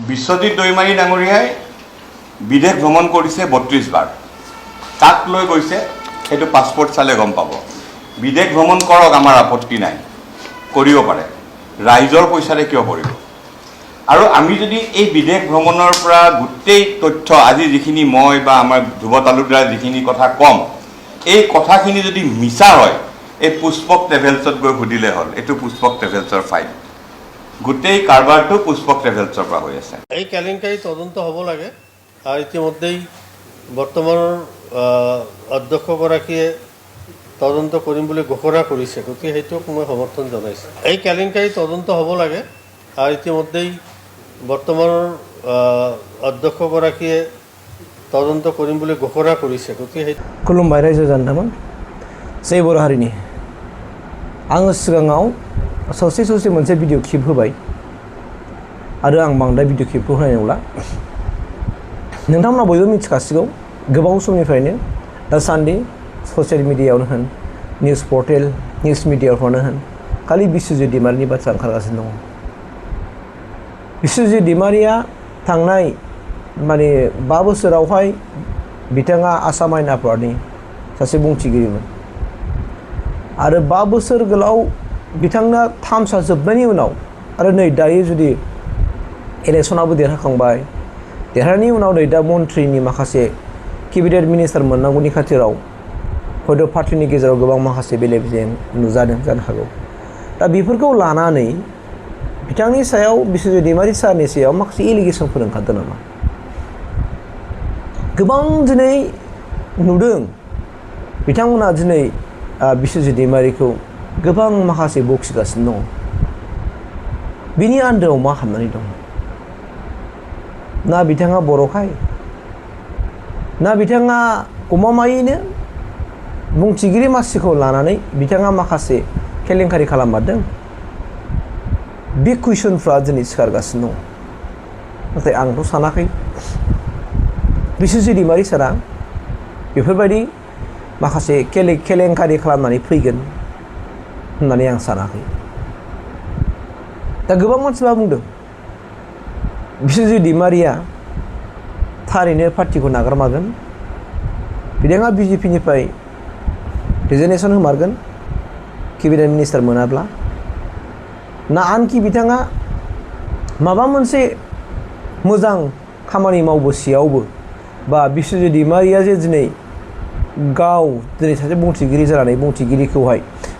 বিশ্বজিৎ দৈমাৰী ডাঙৰীয়াই বিদেশ ভ্ৰমণ কৰিছে 32 বাৰ। তাক লৈ গৈছে, সেইটো পাছপৰ্ট চালে গম পাব। বিদেশ ভ্ৰমণ কৰক, আমাৰ আপত্তি নাই, কৰিব পাৰে। ৰাইজৰ পইচাৰে কিয় কৰিব? আৰু আমি যদি এই বিদেশ ভ্ৰমণৰ পৰা গোটেই তথ্য আজি যিখিনি মই বা আমাৰ ধ্ৰুৱ তালুকদাৰ যিখিনি কথা ক'ম, এই কথাখিনি যদি মিছা হয়, এই পুষ্পক ট্ৰেভেলছত গৈ সুধিলে হ'ল। এইটো পুষ্পক ট্ৰেভেলছৰ ফাইল, গোটেই কাৰবাৰটো পুষ্পক ট্ৰেভেলছৰ পৰা হৈ আছে। এই কেলেংকাৰী তদন্ত হ'ব লাগে। আৰু ইতিমধ্যেই বৰ্তমানৰ অধ্যক্ষগৰাকীয়ে তদন্ত কৰিম বুলি ঘোষণা কৰিছে, গতিকে সেইটোক মই সমৰ্থন জনাইছোঁ। এই কেলেংকাৰী তদন্ত হ'ব লাগে। আৰু ইতিমধ্যেই বৰ্তমানৰ অধ্যক্ষগৰাকীয়ে তদন্ত কৰিম বুলি ঘোষণা কৰিছে, গতিকে সেই खुलुमबाय रायजो जान्थामोन। जै बर' हारिनि आङो सिगाङाव ससे मोनसे भिडिअ क्लिप होबाय आरो आं बांद्राय भिडिअ क्लिपखौ होनाय नंला। नोंथांमोना बयबो मिथिखासिगौ, गोबाव समनिफ्रायनो दासान्दि ससियेल मिडियायावनो होन, निउस पर्टेल, निउस मिडियाफ्रावनो होन, खालि बिस्वजित दैमारिनि बाथ्रा ओंखारगासिनो दङ। बिस्वजित दैमारिया थांनाय 5 बोसोरावहाय बिथाङा आसाम आयेन आफादनि सासे बुंथिगिरिमोन आरो 5 बोसोर गोलाव बिथांना थामसा जोबनायनि उनाव आरो नै दायो जुदि इलेक्सनाबो देरहाखांबाय, देरहानायनि उनाव नै दा मन्थ्रिनि माखासे केबिनेट मिनिस्टार मोननांगौनि खाथिराव हयथ' पार्टिनि गेजेराव गोबां माखासे बेले बेजे नुजादों जानो हागौ। दा बेफोरखौ लानानै बिथांनि सायाव बिस्वजित दैमारि सारनि सायाव माखासे एलिगेसनफोर ओंखारदों नामा? गोबां दिनै नुदों बिथांमोना दिनै बिस्वजित दैमारिखौ गोबां माखासे बखिगासिनो दङ। बिनि आन्दोआव मा हाबनानै दं? ना बिथाङा बर'खाय, ना बिथाङा गमामायैनो बुंथिगिरि मासिखौ लानानै बिथाङा माखासे केलेंकारि खालामबादों? बे कुइसनफ्रा दिनै सिखारगासिनो दं। नाथाय आंथ' सानाखै बिस्वजित दैमारि सारा बेफोरबायदि माखासे केलेंकारि खालामनानै फैगोन होननानै आं सानाखै। दा गोबां मानसिफ्रा बुंदों बिस्वजित दैमारिया थारैनो पार्टिखौ नागारमारगोन, बिथाङा बिजेपिनिफ्राय रिजिगनेसन होमारगोन केबिनेट मिनिस्टार मोनाब्ला, ना आनखि बिथाङा माबा मोनसे मोजां खामानि मावबोसेयावबो बा बिस्वजित दैमारिया जे दिनै गाव दिनै सासे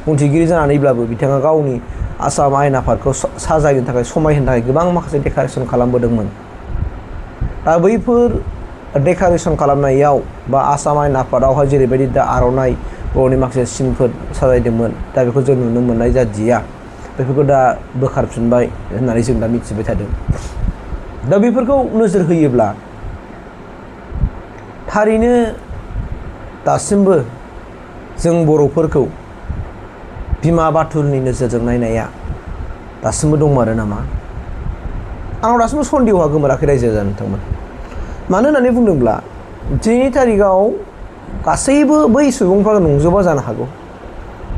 बुंथिगिरि जानानैब्लाबो बिथाङा गावनि आसाम आयेन आफादखौ साजायनो थाखाय, समायहोनो थाखाय गोबां माखासे डेकारेसन खालामबोदोंमोन। दा बैफोर डेकारेसन खालामनायाव बा आसाम आयेन आफादावहाय जेरैबायदि दा आर'नाइ बर'नि माखासे सिनफोर साजायदोंमोन, दा बेखौ जों नुनो मोननाय जादिया। बेफोरखौ दा बोखारफिनबाय होननानै जों दा मिथिबाय थादों। दा बेफोरखौ नोजोर होयोब्ला थारैनो दासिमबो जों बर'फोरखौ बिमा बाथुलनि नोजोरजों नायनाया दासिमबो दंमारो नामा? आंनाव दासिमबो सन्देहआ गोमोराखै रायजो जान्थामोन। मानो होननानै बुंदोंब्ला दिनैनि तारिखाव गासैबो बै सुबुंफ्रा नंजोबा जानो हागौ,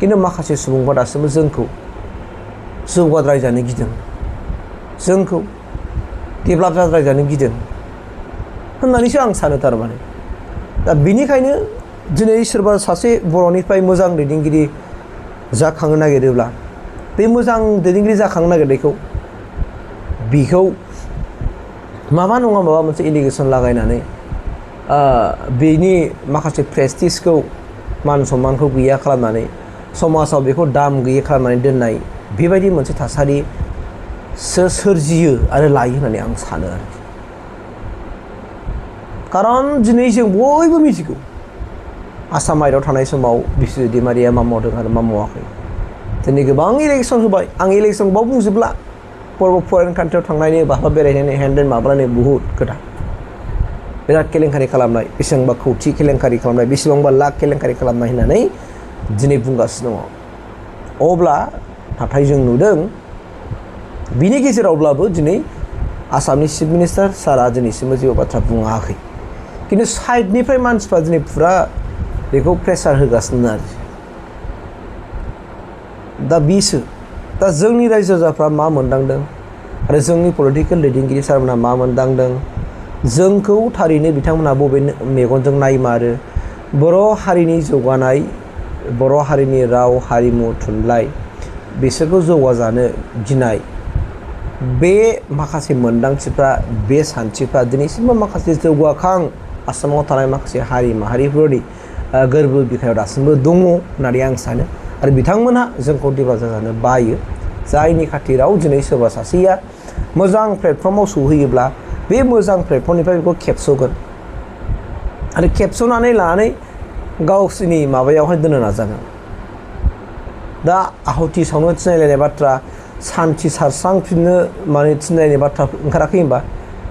खिन्थु माखासे सुबुंफ्रा दासिमबो जोंखौ जौगाद्राय जानो गिदों, जोंखौ डेभेलप जाद्राय जानो गिदों होननानैसो आं सानो थारमाने। दा बेनिखायनो दिनै सोरबा सासे बर'निफ्राय मोजां दैदेनगिरि जाखांनो नागिरोब्ला बे मोजां दैदेनगिरि जाखांनो नागिरनायखौ बेखौ माबा नङा माबा मोनसे एलिगेसन लागायनानै बेनि माखासे प्रेस्टिजखौ, मान सन्मानखौ गैया खालामनानै समाजाव बेखौ दाम गैयै खालामनानै दोननाय, बेबायदि मोनसे थासारि सोरजियो आरो लायो होननानै आं सानो आरोखि। खारन दिनै जों बयबो मिथिगौ आसाम आयेनाव थानाय समाव बिस्वजित दैमारिया मा मावदों आरो मा मावाखै। दिनै गोबां इलेक्सन होबाय, आं इलेक्सनखौ बुंजोबला, फरेन कान्ट्रियाव थांनायनि बहाबा बेरायहैनाय हेन्देन माबानाय बहुद खोथा, बिराद केलेंकारि खालामनाय, बेसेबांबा कौटि केलेंकारि खालामनाय, बेसेबांबा लाख केलेंकारि खालामनाय होननानै दिनै बुंगासिनो दङ। अब्ला नाथाय जों नुदों बिनि गेजेरावब्लाबो दिनै आसामनि चिफ मिनिस्टार सारा दिनैसिमबो जेबो बाथ्रा बुङाखै, खिन्थु साइडनिफ्राय मानसिफ्रा दिनै फुरा बेखौ प्रेसार होगासिनो आरो। दा बिसो दा जोंनि रायजो राजाफ्रा मा मोनदांदों आरो जोंनि पलिटिकेल दैदेनगिरि सारमोनहा मा मोनदांदों जोंखौ थारैनो बिथांमोनहा बबे मेगनजों नायमारो बर' हारिनि जौगानाय बर' हारिनि राव हारिमु थुनलाइ बिसोरखौ जौगाजानो गिनाय बे माखासे मोनदांथिफ्रा बे सानस्रिफ्रा दिनैसिमबो माखासे जौगाखां आसामाव थानाय माखासे हारि माहारिफोरनि गोरबो बिखायाव दासिमबो दङ होननानै आं सानो आरो बिथांमोनहा जोंखौ देबाजा जानो बायो जायनि खाथिराव दिनै सोरबा सासेया मोजां प्लेटफर्माव सौहैयोब्ला बे मोजां प्लेटफर्मनिफ्राय बेखौ खेबस'गोन आरो खेबस'नानै लानानै गावसोरनि माबायावहाय दोननो नाजागोन दा आहुति सावनो थिनायलायनाय बाथ्रा सान्थि सारस्रांफिननो माने थिनायनाय बाथ्रा ओंखाराखै होनबा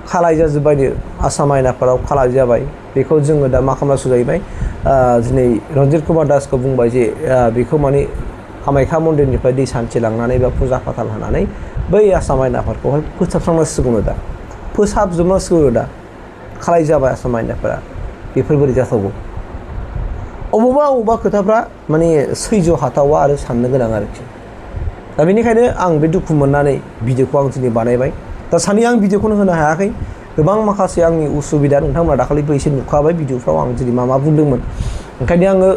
खालाय जाजोब्बायनो आसाम आयनाफोराव खालाय जाबाय बेखौ जोङो दा मा खालामनांगौ जाहैबाय दिनै रन्जित कुमार दासखौ बुंबाय जे बेखौ माने कामाख्या मन्दिरनिफ्राय दै सान्थि लांनानै बा फुजा फाथाल होनानै बै आसाम आयनाफोरखौहाय फोसाबस्रांनांसिगौनो दा फोसाबजोबनांसिगौनो दा खालाय जाबाय आसाम आयनाफोरा बेफोर बोरै जाथावगौ अबावबा खोथाफ्रा माने सैज्य हाथावा आरो साननो गोनां आरोखि दा बेनिखायनो आं बे दुखु मोननानै भिडिअखौ आं दिनै बानायबाय दा सानै आं भिडिअखौनो होनो हायाखै गोबां माखासे आंनि उसुबिदा नोंथांमोना दाखालिबो एसे नुखाबाय भिडिअफ्राव आं दिनै मा बुंदोंमोन ओंखायनो आङो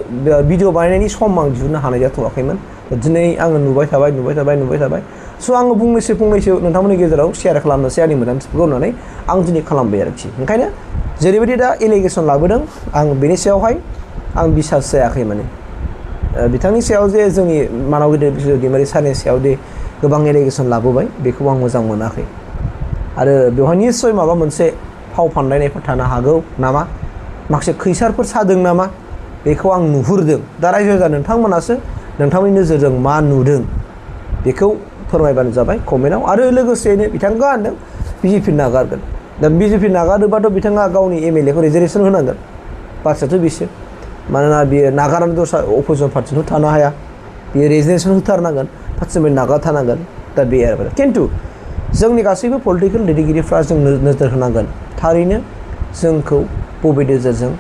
भिडिअ बानायनायनि सम आं दिहुननो हानाय जाथ'वाखैमोन दिनै आङो नुबाय थाबाय स' आङो फंनैसो नोंथांमोननि गेजेराव शेयार खालामनोसै आंनि मोन्दांथिफोरखौ होननानै आं दिनै खालामबाय आरोखि ओंखायनो जेरैबायदि दा एलिगेसन लाबोदों आं बेनि सायावहाय आं बिसास जायाखै माने बिथांनि सायाव जे जोंनि मानाव गिदिर बिस्वजित दैमारि सारनि सायाव दे गोबां एलिगेसन लाबोबाय बेखौ आं मोजां मोनाखै आरो बेवहाय निस्सय माबा मोनसे फाव फान्दायनायफोर थानो हागौ नामा माखासे खैसारफोर सादों नामा बेखौ आं नुहुरदों दा रायजो राजा नोंथांमोनासो नोंथांमोननि नोजोरजों मा नुदों बेखौ फोरमायबानो जाबाय कमेन्टआव आरो लोगोसेयैनो बिथांखौ होनदों बिजेपि नागारगोन दा बिजेपि नागारोबाथ' बिथाङा गावनि एमएलएखौ रिजार्भेसन होनांगोन बाथ्रायाथ' बिसो मानोना बियो नागारनानै दस्रा अपोजिसन पार्टिखौ थानो हाया बियो रिजार्भेसन होथारनांगोन पार्टिसिपेट नागारथारनांगोन दा बे आरो खिन्थु जोंनि गासैबो पलिटिकेल दैदेनगिरिफ्रा जों नोजोर होनांगोन थारैनो जोंखौ बबे नोजोरजों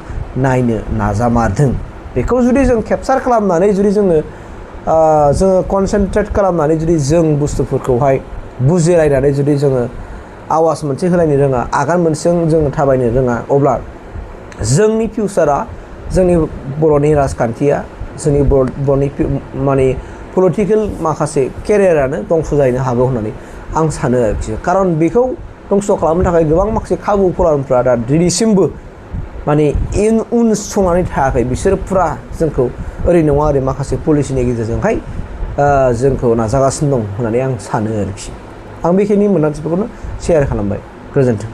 नायनो नाजामारदों बेखौ जुदि जों केपचार खालामनानै जुदि जोङो कनसेन्ट्रेट खालामनानै जुदि जों बुस्थुफोरखौहाय बुजिलायनानै जुदि जोङो आवाज मोनसे होलायनो रोङा आगान मोनसेजों जोङो थाबायनो रोङा अब्ला जोंनि फिउचारा जोंनि बर'नि राजखान्थिया जोंनि बर'नि माने पलिटिकेल माखासे केरियारानो दंस' जाहैनो हागौ होननानै आं सानो आरोखि खारन बेखौ दंस' खालामनो थाखाय गोबां माखासे खाबु फलानफ्रा दा दिनैसिमबो माने उन संनानै थायाखै बिसोरो फुरा जोंखौ ओरै नङा ओरै माखासे पलिसिनि गेजेरजोंहाय जोंखौ नाजागासिनो दं होननानै आं सानो आरोखि आं बेखिनि मोन्दांथिफोरखौनो शेयार खालामबाय गोजोन्थों